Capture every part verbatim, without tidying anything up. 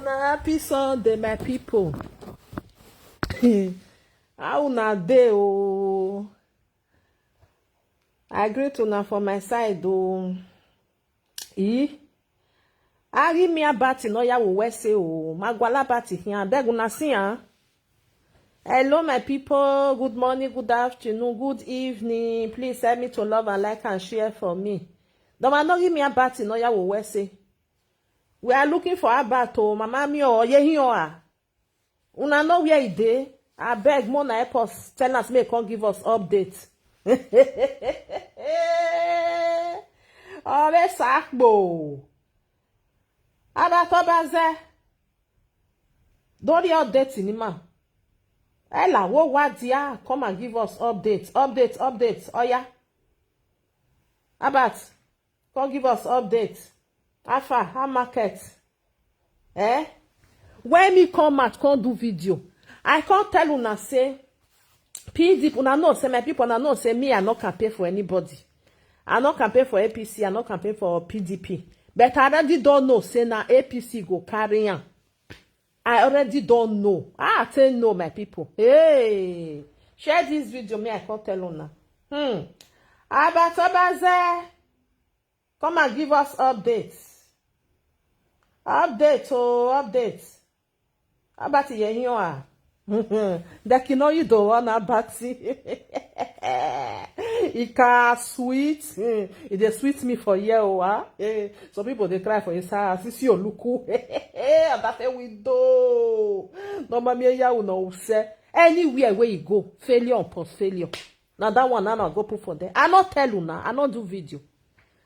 Happy Sunday, my people. How una dey o? I greet una for my side o. E? Ari mi abati no ya wo wese o. Magwala abati here. Abeg una see am. Hello, my people. Good morning, good afternoon, good evening. Please help me to love and like and share for me. Doma no give me abati no ya wo wese. We are looking for Albert o, mama mi o, ye hin o a. Una know where e dey? Abeg, mo na help us, tell us, make come give us update. Ore sakpo. Albert Obaze. Don't you update ni ma? Ella, what, what, yeah? Come and give us update, update, update. Oh yeah. Albert, come give us update. How far? How market? Eh? When me come out, come do video. I can't tell una say P D P, una know say, my people, una know say me, I no campaign for anybody. I no campaign for A P C, I no campaign for P D P. But I already don't know say na A P C go carry am. I already don't know. I tell no, my people. Hey, share this video, me, I can't tell una. Hmm. Albert Obaze, come and give us updates. Update, oh, update. Albert ye hin o a. Deki no you don't want Albert. It can sweet. Hmm. It dey sweet me for here o, ah. Eh, some people dey cry for inside house. See Oluku. Albert say we do. No, mama, ya una o se. Anywhere where you go, failure upon failure. Now that one, now I go put for there. I not tell una. I not do video.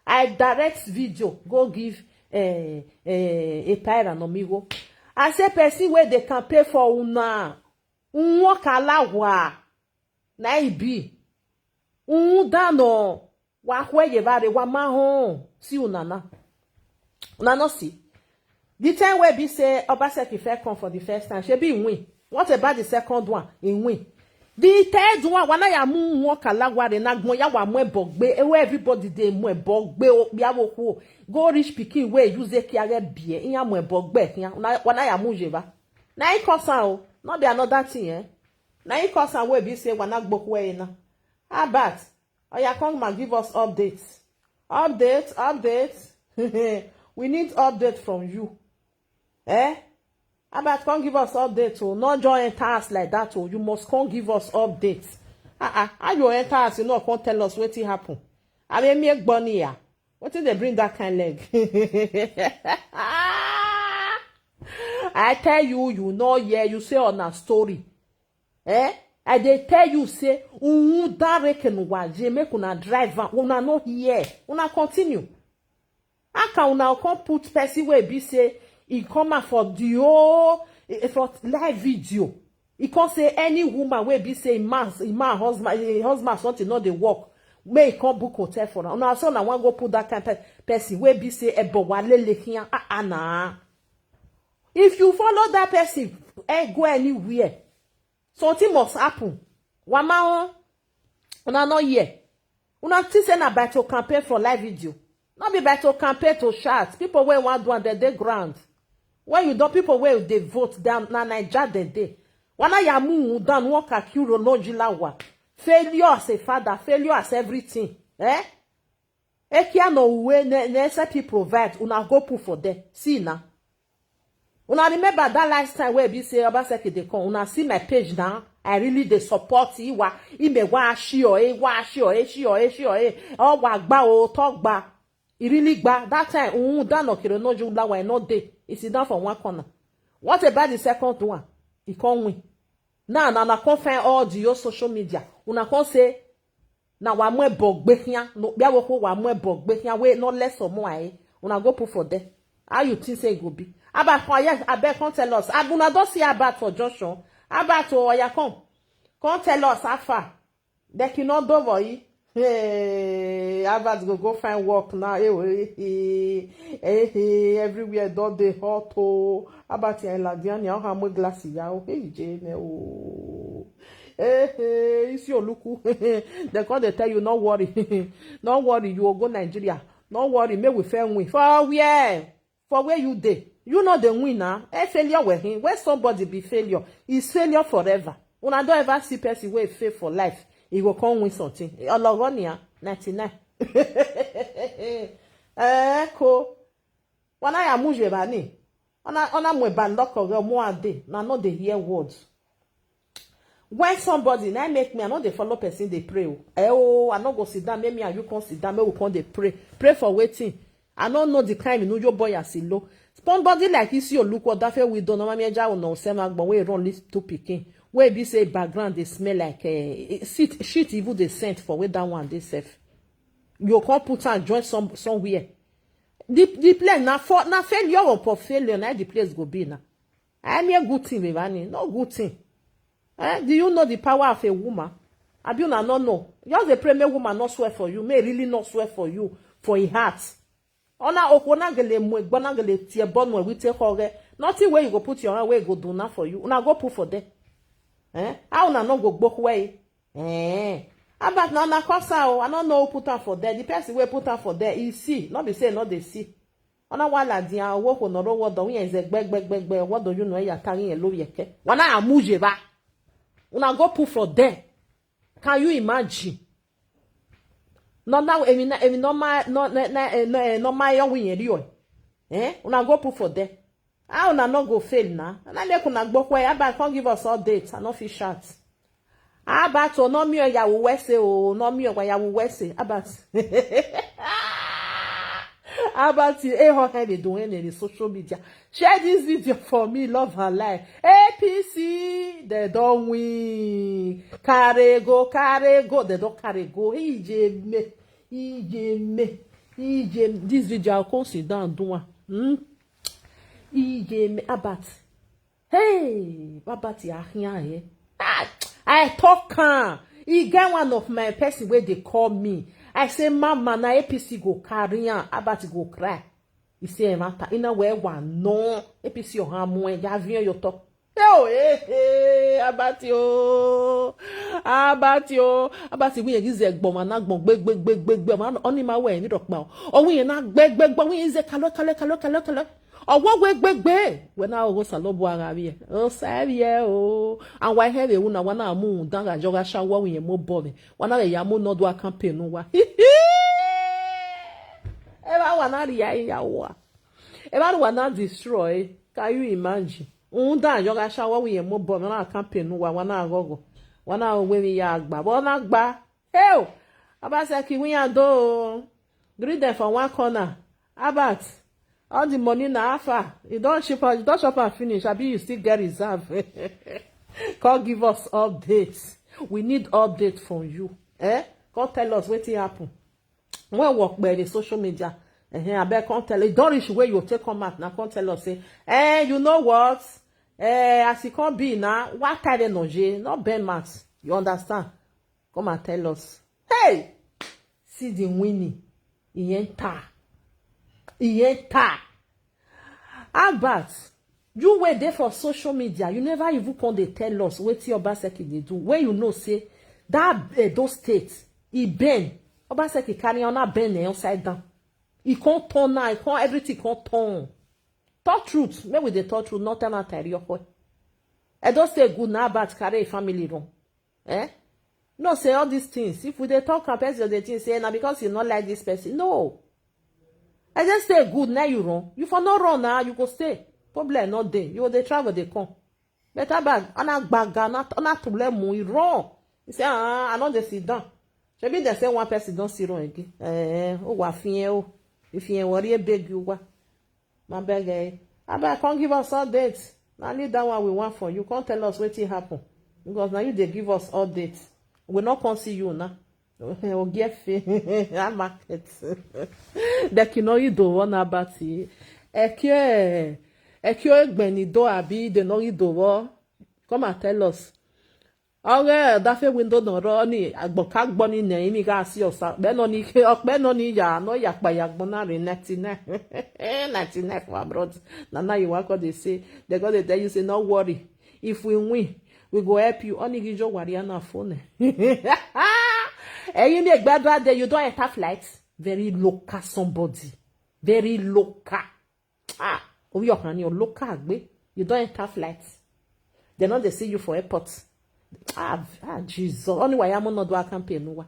I direct video, go give, eh, eh, a pair and amigo. I say, person where they can pay for una. Unwo kalawa. Na e be. Un dano. Wa hwe ye vare, wa ma hon. See una na. Una no see. The time where be say Obaseki first come for the first time, she be win. What about the second one? He win. The third one, wana ya mu won kalagware na gbon ya wa mu ebo gbe. Ewe everybody dey mu ebo gbe o, ya wo ku. Go reach pikin wey use eki are bie. Iya mu ebo gbe. Iya, wana ya mu jeva. Na e cause am o. No be another thing, eh? Na e cause am wey be say wana gboku e na. Albert, oya come and give us updates. Update, update. We need update from you. Eh? Albert, come give us update o. No just enter us like that o. You must come give us update. Ah, ah, how you enter us, you no come tell us wetin happen? I mean, me gboni ya. Wetin dey bring that kind leg? I tell you, you no hear, you say on a story. Eh? I dey tell you say, unwu dare kenuwa je, make una drive am. Una no hear. Una continue. How can una come put person wey be say e come out for the whole, eh, for live video? E come say any woman wey be say im man, im man husband, im husband something no dey work, make e come book hotel for am. Una say una wan go put that kind pe-, person wey be say ebo wa lele hian. Ah, ah, na. If you follow that person, eh, go anywhere, something must happen. Wama o, una no hear. Una think say na by to campaign for live video. No be by to campaign to shout. People wey wan do am, dem dey ground. When you don, people wey dey vote down, na Naija dem dey. Wana ya mu down, wan kakiro no jilawa. Failure as a father, failure as everything. Eh? Ekia no uwe ne, ne S P provide, una go put for there. See na. Una remember that last time wey be say Obaseki dey come, una see my page now. I really dey support Iwa. Ime wa shio e, wa shio e, shio e, shio e. Oh, wa gba o, talk gba. E really gba. That time, un down no kire no ju lawa, e no dey. E sit down for one corner. What about the second one? E come win. Now, now, now, come find all the your social media. Una come say, na wa mu ebo gbe hian. No, bia wo ko wa mu ebo gbe hian. We no less or more, eh? Una go put for there. How you think say e go be? Aba come, yes, abeg come tell us. Abuna don see Albert for junction. Albert o, oya come. Come tell us how far. They cannot do for you. Hey, Albert go, go find work now. Hey, hey, hey, hey, everywhere don dey hot o. Albert ya Ladiani, how am glass ya o. Hey, Jane o. Hey, hey, you see Oluku. They come dey tell you, no worry. No worry, you will go Nigeria. No worry, make we fair win. For where? For where you dey? You know the win now. A failure with him. When somebody be failure, is failure forever. Una don't ever see person wey fail for life, he go come win something. Ologonia, ninety-nine. Eh, ko. Wana ya muje bani. Ona, ona mwe bandoko ge mo ade. Na no dey hear words. When somebody na make me, I no dey follow person dey pray o. Eh oh, I no go sit down, make me and you come sit down, make we come dey pray. Pray for wetin? I no know the kind you know your boy as low. Somebody like this, you look what that we don't know. Mami eja no sema gbon wey run this two pikin. Wey be say background dey smell like eh, shit, shit even dey scent for wey that one dey safe. You come put and join some somewhere. The the place na for na failure upon failure na the place go be na. I mean a good thing, baby, no good thing. Eh? Do you know the power of a woman? Abi una no know. Just dey pray make woman not swear for you, may really not swear for you, for a heart. Ona okwo na gele mwe gbona gele tie bonu we take hore. Nothing where you go put your hand where go do now for you. Una go put for there. Eh? How una no go gbok way? Eh? About na na kosa o. I no know who put am for there. The person wey put am for there, he see. Not be say no dey see. Ona wala dia wo ko no ro wo do yen ze gbe gbe gbe gbe wo do you know ya ta yen lo ye ke. Wana amuje ba. Una go put for there. Can you imagine? No now emi na emi no ma no na na eh, no eh, no ma yo wi yen ri o. Eh? Una go put for there. How una no go fail na? Na make una gbok where about come give us update. I no fit shout. About o no mi o ya wo we say o no mi o ya wo we say about. About you, eh, how can they do any social media? Share this video for me, love her life. A P C, they don't win. Carry go, carry go, they don't carry go. Ije me, ije me, ije me. This video, I'll come sit down and do one. Hmm? Ije me, about. Hey, Baba ti ahia eh. Ah, I talk am. E get one of my person wey dey call me. I say, "Mama, na A P C go carry am." Abati go cry. He say, "Eh, matter. Ina we wa no. A P C o ha mu e ya vion yo to." Hey, oh, hey, hey, Abati o. Abati o. Abati we egi ze gbon ma na gbon gbe gbe gbe gbe gbe. Ma oni ma we ni dokpa o. O we na gbe gbe gbe we ze kalo kalo kalo kalo kalo. Owo we gbegbe. We na ogo salobu ara wie. O sa wie o. And why have you na wana mu dan ga joga sha wo yen mo bo mi. Wana ya mo no do a campaign wa. Eba wana ri ya ya wa. Eba wana destroy. Can you imagine? Un dan joga sha wo yen mo bo mi na campaign wa wana gogo. Wana we mi ya gba. Bo na gba. Hey, Abaseki we ya do. Greet them for one corner. Albert, all the money na alpha. You don't shop, you don't shop and finish. Abi you still get reserve. Come give us updates. We need update from you. Eh? Come tell us wetin happen. When work by the social media, eh, I bet come tell you. Don't reach where you take come out now. Come tell us say, eh, you know what? Eh, as it come be now, what time no je, not Ben Max. You understand? Come and tell us. Hey! See the winning. He enter. He enter. Albert, you were there for social media. You never even come dey tell us wetin Obaseki dey do. When you know say that Edo State, he bend. Obaseki carry on bend eh, upside down. He can't turn now. He can't everything can't turn. Talk truth. Make we dey talk truth. Not tell na tell your boy. Edo State good now, but carry a family run. Eh? No say all these things. If we dey talk am, person dey think say na because you no like this person. No. I just say good now you run. You for no run now, you go stay. Problem not there. You go dey travel, dey come. Better bag, ana gbaga, na na problem mu e run. You say ah, I no dey sit down. Shebi dem say one person don sit down again. Eh, o wa fi yen o. If you worry, beg you wa. My beg eh. Abeg, come give us update. Na only that one we want for you. Come tell us wetin happen. Because now you dey give us update. We no come see you now. Ogiefe, that market. The kino you do one about it. Ekio, ekio egbeni do abi the no you do. Come and tell us. Oge dafe window no ro ni agbo ka gbo ni ne imi ga si osa. Be no ni ke, okpe no ni ya, no ya pa ya gbo na re ninety-nine. ninety-nine for abroad. Na now you wan come dey say, they go dey tell you say, "No worry. If we win, we go help you." Only give your warrior na phone. Eh, you need gbadra there, you don't enter flight. Very local somebody. Very local. Ah, Oyo hani oloka agbe. You don enter flight. They no dey see you for airport. Ah, ah, Jesus. Only why I'm not do a campaign no wa.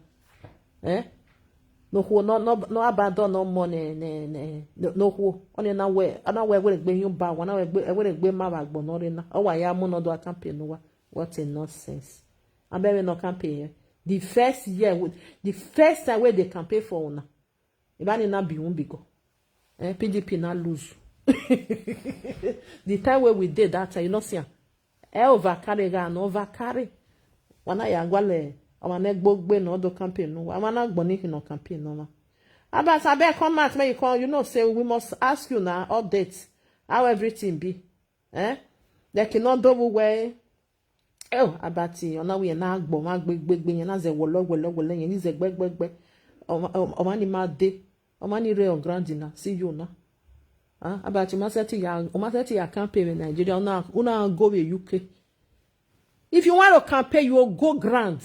Eh? No who no no no abandon no money ne ne no no who. Only na where na where where gbe yun ba wa na where gbe where gbe ma ba gbo no re na. O wa ya mo no do a campaign no wa. What a nonsense. Abeg we no campaign. Eh? The first year, the first time wey they campaign for una, Ibani na be won bigo. Eh, P D P na lose. The time where we did that time, you know, see, eh, over carry ga no over carry. Wana ya gwale, wana gbogbe no do campaign no. Wana gboni no campaign no ma. Abas abeg come out make you come. You know say we must ask you now update how everything be. Eh? They cannot double way. Oh, Abati, ona we na agbo ma gbe gbe gbe yen na ze wolo wolo wolo yen ni ze gbe gbe gbe. O ma ni ma de. O ma ni re on ground na. See you na. Ah, Abati, o ma se ti ya o ma se ti ya campaign in Nigeria. Una una go we U K. If you want to campaign, you go ground.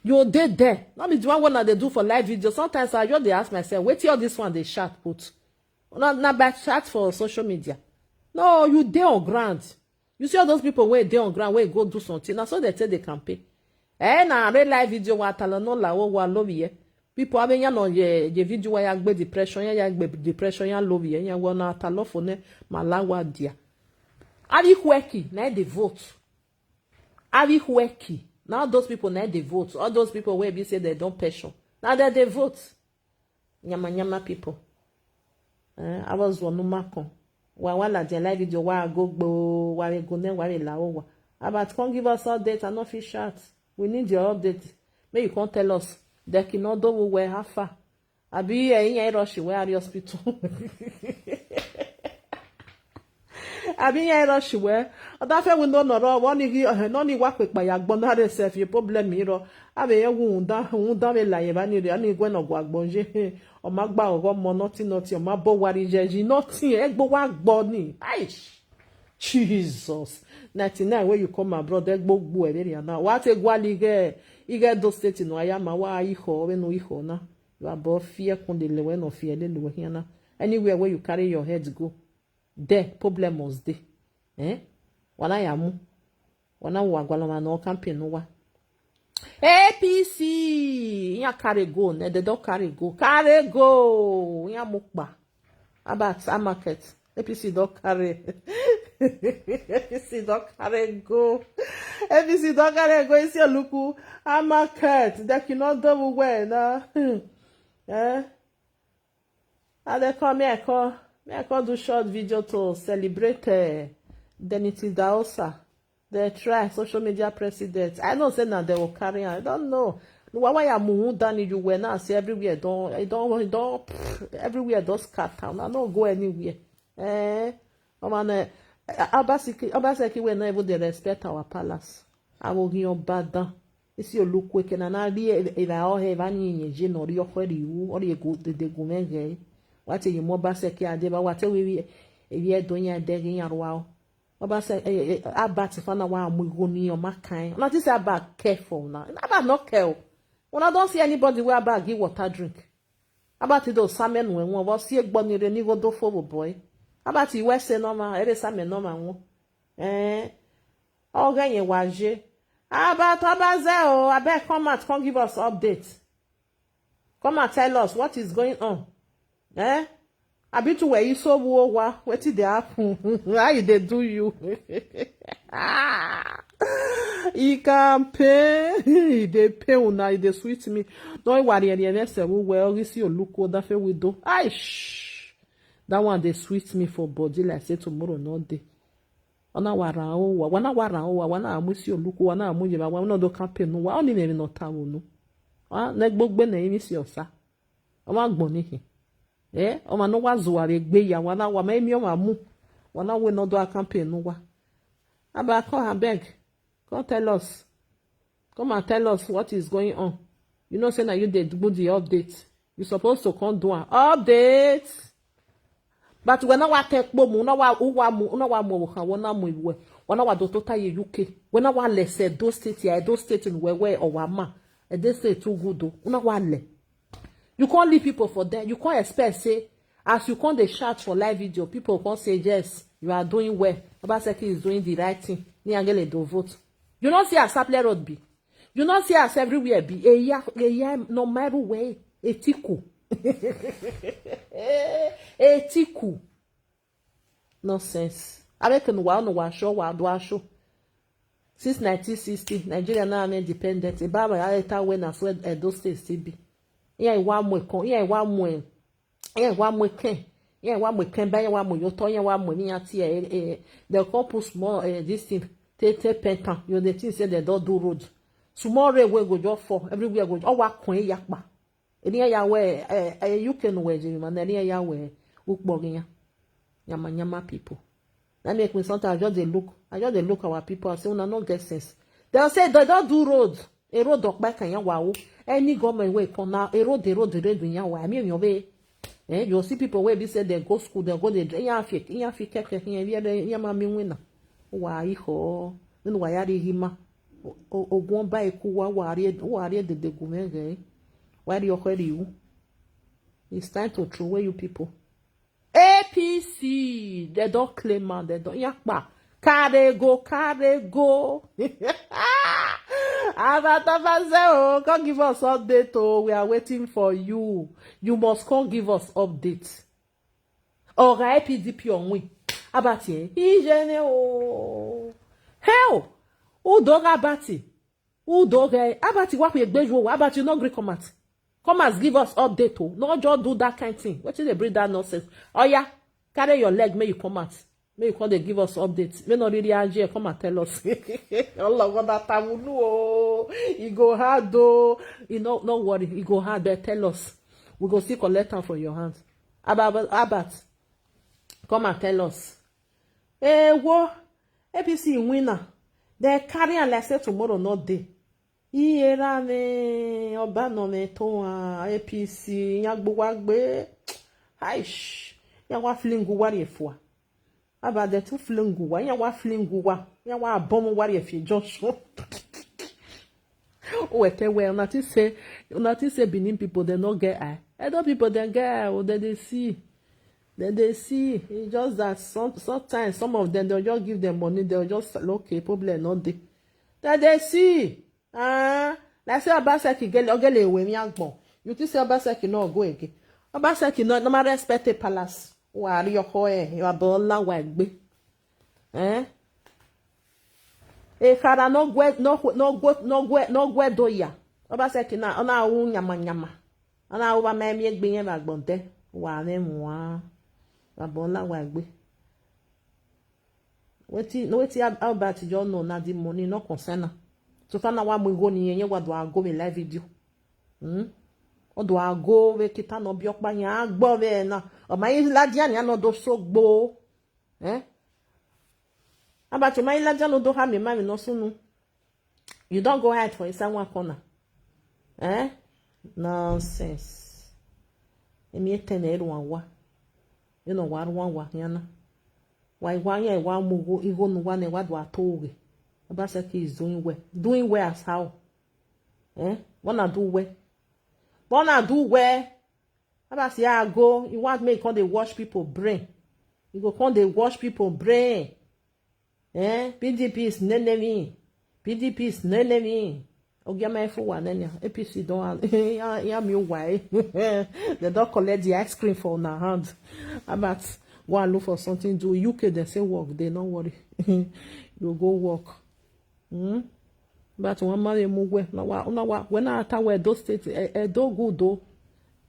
You dey there. Not be the one wey they do for live video. Sometimes I just dey ask myself, wetin all this one dey shout put? Na na by chat for social media. No, you dey on ground. You see all those people wey dey on ground wey go do something. Na so they take the campaign. Eh, na re live video wa talo no la wo wa lo ye. People have yan on ye ye video wa ya gbe depression ya ya gbe depression ya lo ye ya wo na talo fo ne ma la wa dia. Abi kweki na the vote. Abi kweki. Now those people na the vote. All those people wey be say they don't pension. Now they they vote. Nyama nyama people. Eh, I was one makon. Wa wala dia live video wa go gbo wa we go ne wa we la o wa. About come give us update and no fit shout. We need your update. May you come tell us. They cannot do we where how far. Abi eh in rush where are the hospital. Abi ya iro shiwe. Oda fe we no no ro won ni gi eh, no ni wa pe pa ya gbon na re se fi problem mi ro. Abi ye wu nda wu nda me la ye ba ni re ani gwe no gwa gbon je. O ma gba ogo mo nothing nothing o ma bo wari je ji nothing e gbo wa gbo ni. Aish. Jesus. ninety-nine where you come abroad e gbo gbo e re na. Wa te gwa li ge. Ige do state no aya ma wa iho we no iho na. You are both fear kun de le we no fear de le we na. Anywhere where you carry your head go. There problem must dey. Eh? Wana ya mu. Wana wa gwaloma no campaign no wa. A P C ya carry go ne they don carry go carry go ya mu pa. About a market. A P C don carry. A P C don carry go. A P C don carry go. You see Oluku a market. They cannot double well na. Eh? I dey come, me I come, me I come do short video to celebrate uh, Denity Daosa. They try social media president. I know say now they will carry on. I don't know. Why why am who done you were now? See everywhere don't I don't I don't everywhere don't scatter. I don't go anywhere. Eh, oh man, eh, Abaseki Abaseki will not even dey respect our palace. I will give you bad down. Isi oluku eke na na ri ira ohe va ni yin je no ri oho ri wu o ri egu dede gu me ge. Wa te yimo ba se ki ade ba wa te wi wi evi edo nya de gi nya rwa o. Wa ba se aba ti fa na wa mu igo ni o ma kan. Na ti se aba careful na. Na aba no care o. Una don see anybody wey aba give water drink. Aba ti do same nu enwo bo si egbo ni re ni go do fo boy. Aba ti we se no ma ere same no ma won. Eh. Ogenye waje. About Abaze o, abeg come out, come give us update. Come and tell us what is going on. Eh? Abi to where you so wo wa, wetin dey happen? How e dey do you? Ah, e can pain, e dey pain una, e dey sweet me. No worry, any any say we well, we see Oluku Odafe we do. Aish, that one dey sweet me for body like say tomorrow no dey. Wana wara o wa wana wara o wa wana amusi oluku wana amuje ba wana do campaign no wa oni me no ta wo no. Wa ne gbogbe na imi si osa. O ma gbon ni hin. Eh, o ma no wa zuwa re gbe ya wana wa ma imi o ma mu. Wana we no do a campaign no wa. Aba come abeg. Come tell us. Come and tell us what is going on. You know say na you dey do the update. You suppose to come do am. Update. But when I take bomu, na wa uwa mu, na wa mu kan, wana mu iwe. Wana wa do tota ye U K. When I wa lese do state ya, do state in we we o wa ma. E dey say too good o. Una wa le. You can't leave people for there. You can't expect say As you come dey shout for live video, people come say, "Yes, you are doing well. Obaseki is doing the right thing." Ni angele do vote. You no see as Sapele Road be. You no see as everywhere be. Eya, eya, no matter where. Etiku. Etiku. Nonsense. Abeke no wa, no wa show, wa do show. Since nineteen sixty, Nigeria now an independent. About my later when I swear Edo State still be. Yeah, one more con. Yeah, one more. Yeah, one more can. Yeah, one more can buy, one more yoto, yeah, one more me at here. Eh, eh. They come put small, eh, this thing. Take, take pen. You dey think say they don't do road. Small rain wey go just fall. Everywhere go. Oh, wa kon yakpa. Any ya we, eh, eh, U K no we, Jimmy, man. Any ya we, ukboginya. Nyama, nyama people. That make me sometimes I just dey look. I just dey look our people. I say, "Una no get sense." They'll say, "They don't do road." A road up back and yawa. Any government wey come now, a road, a road, a road, yawa. I mean, your way. Eh, you see people wey be say they go school, they go, they, yeah, fit, yeah, fit, keke, yeah, yeah, yeah, ma, mi win. Wa, iho. Then wa ya ri hima. O, o, o, gwon ba iku wa, wa ri, wa ri de, de gu me ge. Wa ri o kwe ri u. It's time to throw away you people. A P C, they don't claim am, they don't yakpa. Carry go, carry go. Abatafase, oh, come give us update, oh. We are waiting for you. You must come give us update. Oga A P D P on win. Abati, eh? Ijene, oh. Hell! Udoga Abati. Udoga Abati wa pe gbeju, Abati no gree come out. Come as give us update, oh. No just do that kind thing. Wetin dey bring that nonsense? Oh yeah, carry your leg, make you come out. Make you come dey give us update. Make no really argue, come and tell us. Allah, what that time we know, oh. E go hard, oh. You know, no worry, e go hard, but tell us. We go still collect am for your hands. About, about, come and tell us. Eh, wo, A P C winner. They carry am like say tomorrow no dey. Iyera me, oba no me to, ah, A P C, nyagbo wa gbe. Aish, ya wa flingu wa ri efua. Aba de tu flingu wa, ya wa flingu wa, ya wa bomu wa ri efi Joshua. Oh, we tell well, una think say, una think say Benin people, they no get eye. Edo people, they get eye, oh, they, they see. Then they see. It's just that some, sometimes some of them, they'll just give them money, they'll just, "Okay, problem not there." Then they see. Ah, like say Obaseki gele, ogele we mi agbo. You think say Obaseki no go again? Obaseki no, no ma respect a palace. Wa ri oko e, wa bola wa gbe. Eh? E kara no gwe, no, no gwe, no gwe, no gwe do ya. Obaseki na, ona u nyama nyama. Ona u ba me mi egbe yen ba gbonte. Wa ne mu a. Wa bola wa gbe. Wetin, no, wetin Ab-, Albert just know na the money, no concern am. So far na wa mu go ni yen, wa do a go me live video. Hmm? O do a go we kita no bi opa yan agbo we na. O ma yin la dia ni ano do so gbo. Eh? Aba to ma yin la dia no do ha me ma me no sunu. You don't go hide for inside one corner. Eh? Nonsense. Emi etene eru wa. You know wa ru wa yana. Wa wa ya wa mu go, igo nu wa ne wa do atoge. Obaseki is doing well. Doing well as how? Eh? Wanna do well? Wanna do well? Abasi ya go, you want make come dey wash people brain. You go come dey wash people brain. Eh? P D P is enemy. P D P is enemy. Ogiama efu wa nenya. A P C don, ya, ya mi why. They don collect the ice cream for una hand. About go and look for something do. U K, they say work, they no worry. You go work. Hmm? But one man mu we na wa, na wa, when I attack we Edo State, eh, Edo good o.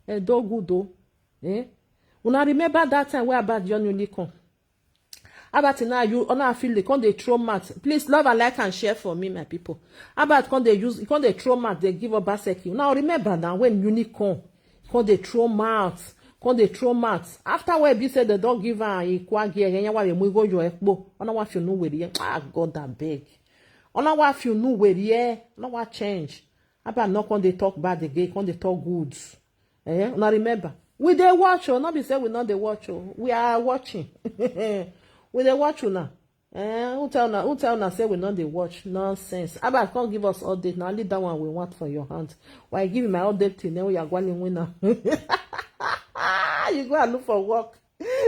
Edo good o. Eh? Una remember that time where about John Ulikon? About now you, una feel they come dey throw mat. Please love and like and share for me, my people. About come dey use, come dey throw mat, they give Obaseki. Now remember now when Unikon come dey throw mat, come dey throw mat. After where be said they don't give her equal gear, and wa mu go your ekpo. Ona wa fi nu weri. Ah, God, I beg. Ona wa fi nu weri. Ona wa change. About no come dey talk bad again, come dey talk good. Eh? Now remember, we dey watch, oh, not be say we not dey watch, oh. We are watching. We dey watch una. Eh, who tell una, who tell una say we not dey watch? Nonsense. Abba, come give us update. Now leave that one we want for your hand. Why give me my update till now? We are going winner. You go and look for work.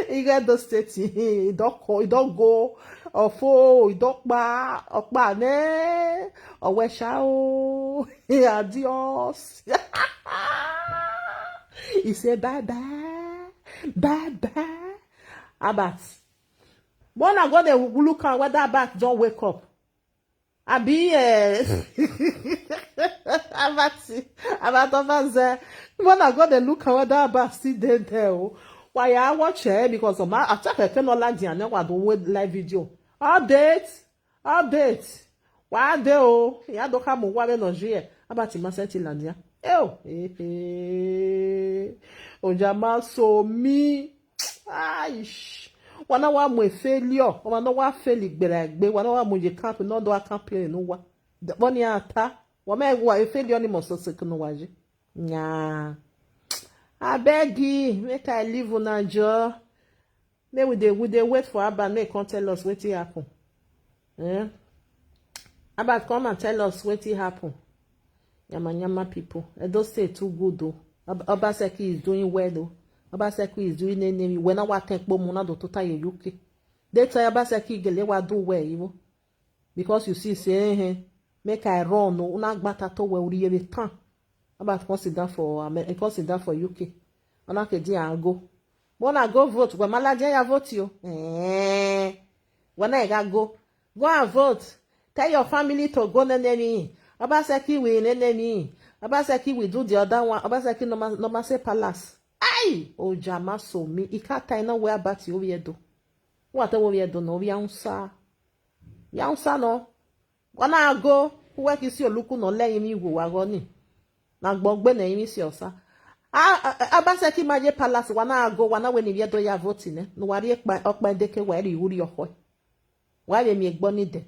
You get those states. You don't call, you don't go. Ofo, you don't ba, okpa ne, oweshao. Adios. He say bye bye, bye bye. Albert, when I go there, look at whether Albert don't wake up. I be eh, Albert, Albert over there. When I go there, look at whether Albert still there there. Oh. Why I watch eh because of my attack I cannot like the and what the live video. Update, update. Why they oh? Ya do come why no jie. Albert ma senti landia. Oh, eh eh. Ojama so me. Aish. Wana wa mwe failure. Wana wa fail gbere gbe. Wana wa mwe camp no do camp no wa. Wani ata. Wa me wa failure ni mo so se no wa ji. Nya. I beg you, make I leave una jo. Make we dey we dey wait for Albert make he come tell us wetin happen. Eh? Albert, come and tell us wetin happen. Yama yama people. Edo State too good though. Ob- Obaseki is doing well though. Obaseki is doing enemy. When I want to muna do tota ye U K. They tell Obaseki gele wa do well, you know. Because you see, say, eh, eh, make I run, no, una gbata to we uri ebe tan. Albert come sit down for Amer- he come sit down for U K. Ona ke di an go. When I go vote, when Malaje ya vote you. Eh. When I ga go, go and vote. Tell your family to go nenemi. Obaseki we nenemi. Obaseki we do the other one. Obaseki no ma no ma say palace. Aye. Ojama so me. Ikata ina we Albert you we do. What we do no we ansa. Ya ansa no. Wana go. Kuwe kisi oluku no le imi wo wa go ni. Na gbogbe na imi si osa. A- a- Obaseki maje palace wana go wana we ni we do ya vote ne. No wari ekpa okpa deke wari uri oho. Wari mi egbo ni de.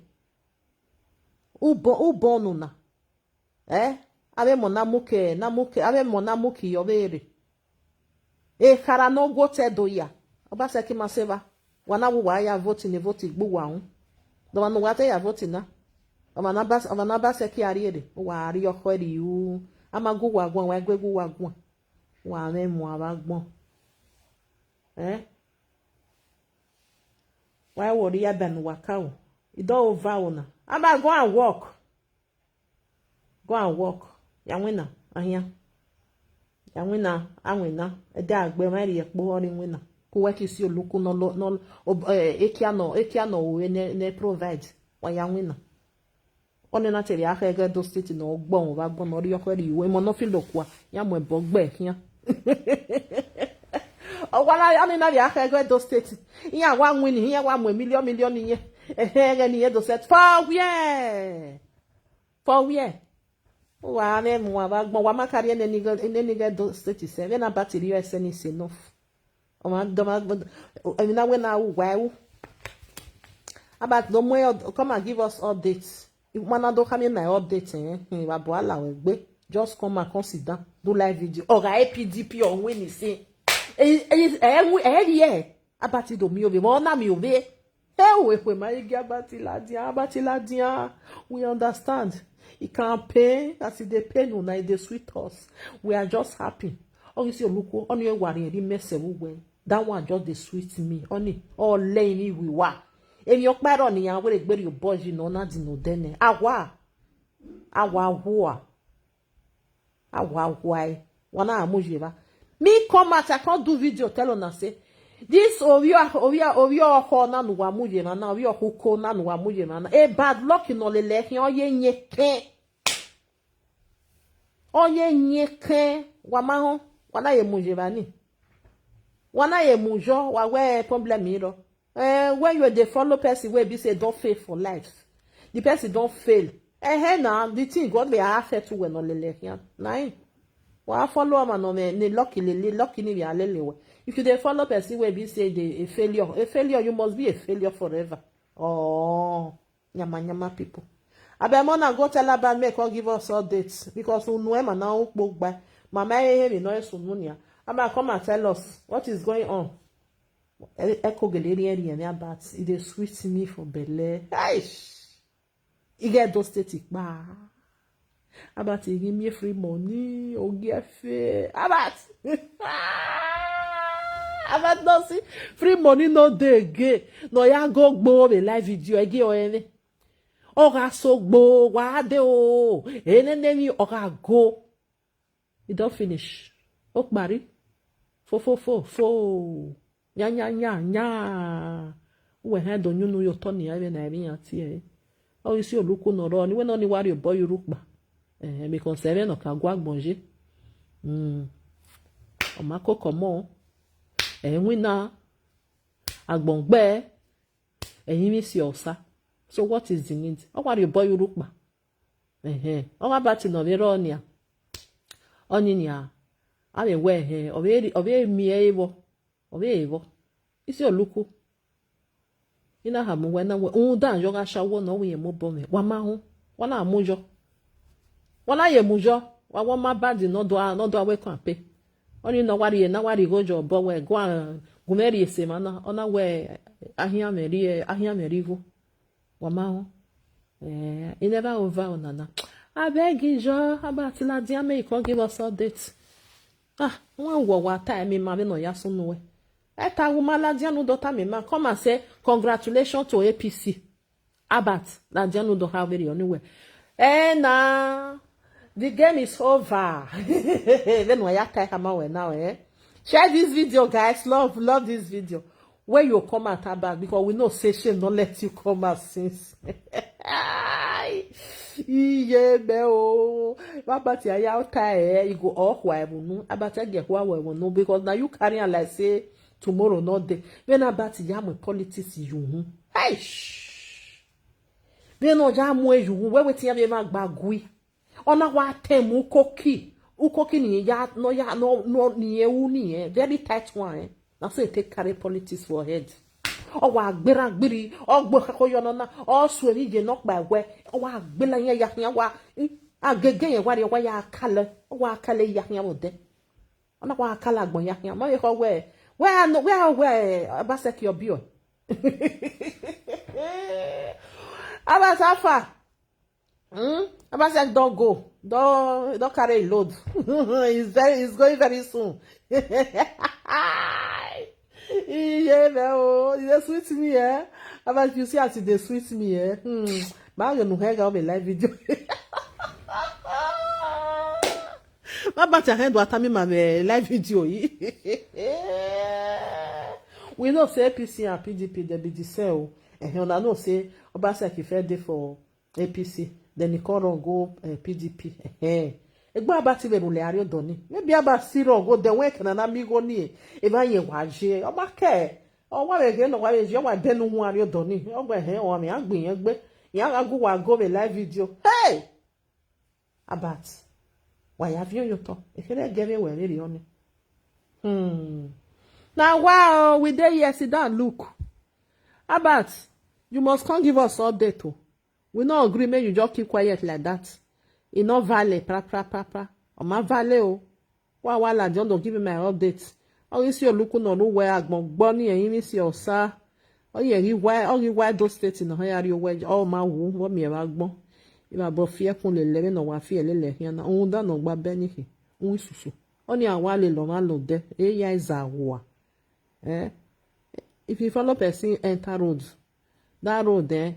Ubo ubo nu na. Eh? Abe mo na muke na muke abe mo na muki yo bere. E kara no go te do ya. Obaseki ma seva. Wana wu wa ya vote ni vote gbu wa un. Do wa no wa te ya vote na. Oma na bas oma na Obaseki ari ere. Wa ari yo ko ri u. Ama gu wa gwan wa gwe gu wa gwan. Wa me mu aba gbon. Eh? Why worry ya ben waka o? E don over o na. Ama go and work. Go and work. Ya wina ahia. Ya wina awina. Ede agbe ma ri epo ori wina. Ku we kisi oluku no lo no ob- eh, ekia no ekia no we ne ne provide. Wa ya wina. Oni na teri aka ege do state no gbon wa gbon no ri oko ri we mo no feel okwa. Ya mo ebo gbe kian. Owala oni na ri aka ege do state. Iya wa win iya wa mo million million iye. Ehe ege ni ye do set for where? For where? Wa ne mu wa gbon wa ma carry ne ni go ne ni go do state se. We na battery you send is enough. Oma doma emi na we na u wa u. About no more come and give us updates. If man do come in my update eh. Hmm, wa bo ala we gbe. Just come and come sit down. Do live video. Oga A P D P on when he say. Eh eh eh eh eh. About it do mi obe. Mo na mi obe. Hey, we we my igi about it la dia about it la dia. We understand. It can pain as it dey pain una, it dey sweet us. We are just happy. Only see Oluku, only a worry, the mess we went. That one just dey sweet me. Only all lay me we wa. Emi okparo ni ya were gberi oboji no na di no dene. Awa. Awa hua. Awa huai. Wana amujeba. Me come out, I can't do video tell una say this Orio Orio Orio Oko na nuwa mujema na Orio Huko na nuwa mujema na. A bad luck no lele hin oye nyeke. Oye nyeke wa ma ho. Wana ye mujeba ni. Wana ye mujo wa we problem iro. Eh, when you dey follow person wey be say don fail for life, the person don fail. Eh, eh, na the thing God may affect you when no lele here. Na him. Wa follow am no me ne lucky lele lucky ni ya lele we. If you dey follow person wey be say dey a failure, a failure you must be a failure forever. Oh, nyama nyama people. Abeg mona go tell about me come give us updates because unu ema na ukpo gba. Mama ehe mi no esunu nia. Ama come and tell us what is going on. Echo Galerian and Albert, it dey sweet me for belle. Aish! E get those static pa. Albert, e give me free money, o give fair. Albert! Abattoir, see, free money no dey again. No, ya go gbo be live video again or any. Oga so gbo wa de o. Ene ne mi oga go. E don finish. Okpari. Fo fo fo fo. Nya nya nya nya. Uwe ha do nyunu yo toni ya be na bi ya ti e. O isi oluku no ro ni we no ni wari obo yurukpa. Eh, mi kon sere no ka gwa gbonje. Mm. O ma ko komo. Eh, wina. Agbongbe. Eh, yimi si osa. So what is the need? O wari obo yurukpa. Eh, eh. O wa bati no vero onia. Oni nia. Ave we he. Ove ri, ove mi e evo. Ove evo. Isi oluku. Ina ha mu we na we. Un dan yo ga shawo no we mo bo me. Wa ma hu. Wa na mu jo. Wa na ye mu jo. Wa wo ma badi no do a, no do a we kan pe. Oni no wari e, na wari go jo bo we go a, gumeri e se mana. Ona we ahia meri e, ahia meri go. Wa ma hu. Eh, e never over o nana. Abeg, Ijo, about Ladian, make you come give us update. Ah, one wo wa time mi ma be no ya sunu we. E ta wo ma Ladian no daughter mi ma come and say congratulations to A P C. About Ladian no daughter very anywhere. Eh na, the game is over. Then we ya kai kama we now, eh. Share this video, guys. Love, love this video. Where you come out about, because we know say shame don't let you come out since. Iye be o. Baba ti aya ota e, you go oh wa emu nu. About e ge wa we emu nu, because now you carry on like say tomorrow not day. When about ya mo politics you hu. Hey. When no ya mo e you hu. Where wetin ya be ma gbagui. Ona wa tem ukoki. Ukoki ni ya no ya no no ni e u ni e. Very tight one, eh. Na so e take carry politics for head. O wa gbera gbiri, o gbo kako yo no na, o su emi je no pa we. O wa gbela yen ya yen wa. Hmm? Agege yen wa ri o wa ya kale. O wa kale ya yen wo de. Ona wa kala gbon ya yen. Ma ye ko we. We a no we a we Abaseki obi o. Abasafa. Hmm? Abasek don go. Don don carry a load. He's very he's going very soon. Yeah, man, oh, e dey sweet me, eh? Abasek, you see as e dey sweet me, eh? Hmm. Ma yo no hega o be live video. Ma ba ti ahen do atami ma be live video yi. We know say A P C and P D P dey be the same o. Eh, una know say Obaseki first dey for A P C, then e come run go, eh, P D P. Eh, eh. Egba Abati be rule Ario Doni. Maybe Abati run go, then when Kanana mi go ni, e ba ye wa je. O ma ke. O wa be ge no wa be je, wa be nu hu Ario Doni. O gbe he, o mi agbi yen gbe. Ya ga gu wa go be live video. Hey! Abati. Wa ya vi yo to. E kere ge be we re ri oni. Hmm. Now, wow, we dey here, sit down, look. Abati, you must come give us update o. We no agree, make you just keep quiet like that. E no vale, pra, pra, pra, pra. O ma vale o. Wa, wa, la, John, don't give me my update. Ogi si oluku no ru we agbon gbo ni eyin mi si osa. Ogi ri wa, ogi wa do state no he ari o we. O ma wu, wo mi e wa gbon. Iba bo fie kun le le, no wa fie le le hian na. Un da no gba be ni hi. Un susu. Oni awa le lo ma lo de. E ya iza wa. Eh? If you follow person enter road, that road, eh?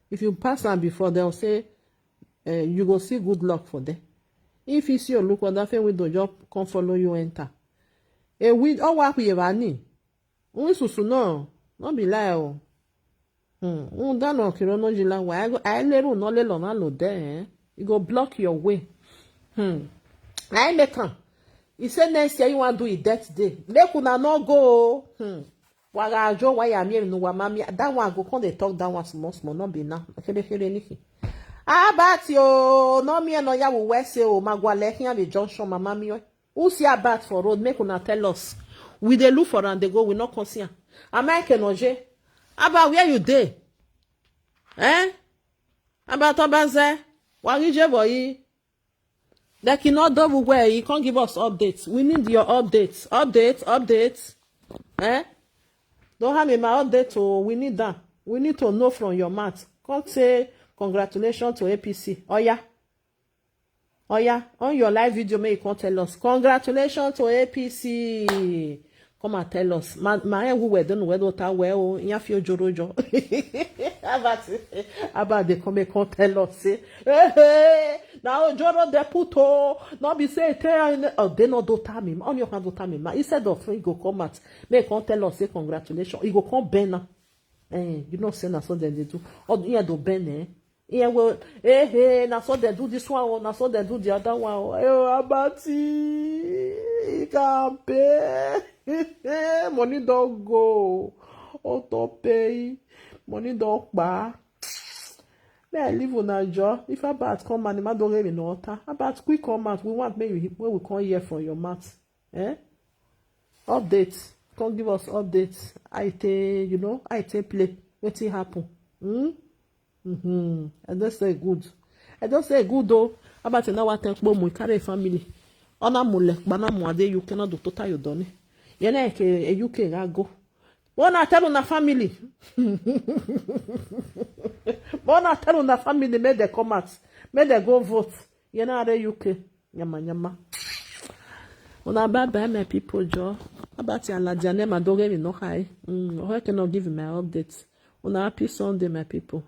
If you pass am before, they'll say, eh, you go see good luck for there. If you see oluku, that thing window just come follow you enter. E wi o wa ku ye ba ni. Un susu no, no be lie o. Hmm, un da no kiro no jila wa. I go, I le ru no le lo na lo de, eh? E go block your way. Hmm. I make am. E say next year you wan do e death day. Make una no go o. Hmm. Wa ga jo wa ya mi no wa ma mi. That one go come dey talk that one small small, no be now. Kere kere ni. Abati o, no mi no ya wo we se o, ma gwa le hin abi junction mama mi o. Who see Abati for road, make una tell us. We dey look for am, dey go, we no come see am. Am I Kenoje? Abati, where you dey? Eh? Abati Obaze, wa gi je boyi. Like you no double well, you can't give us updates. We need your updates. Updates, updates. Eh? Don't have me my update. Oh, we need that. We need to know from your mouth. Come say congratulations to A P C. Oh yeah. Oh yeah. On your live video, may you come tell us. Congratulations to A P C. Come and tell us. Ma, ma, eh, who were done, where daughter, where, oh, in your future, Joe. About, about they come and come tell us, say, hey, hey, now Joro de puto, no be say, tell, oh, they no daughter me, on your hand daughter me, ma. Instead of he go come out, may come tell us, say, congratulations, he go come bend now. Eh, you know, say na so dem dey do. Oh, yeah, do bend, eh? Yeah, well, hey, hey, na so they do this one, oh, na so they do the other one, oh. Eh, oh, Abati, he can't pay. Money don't go. Auto pay. Money don't buy. May I leave una job? If Abat come and the man don't give me no water, Abat, quick come out. We want maybe when we come here from your mouth. Eh? Update. Come give us update. I take, you know, I take play. Wetin happen? Hmm? Mm-hmm. I don't say good. I don't say good though. About an hour ten kpomu, carry family. Ona mule, bana mu ade, you cannot do total you done. You know, a U K ga go. Bona tell una family. Bona tell una family, make they come out. Make they go vote. You know, are U K. Nyama, nyama. Una bye bye, my people, Joe. About your Ladianema, don't get me no high. Mm, I cannot give you my updates. Una happy Sunday, my people.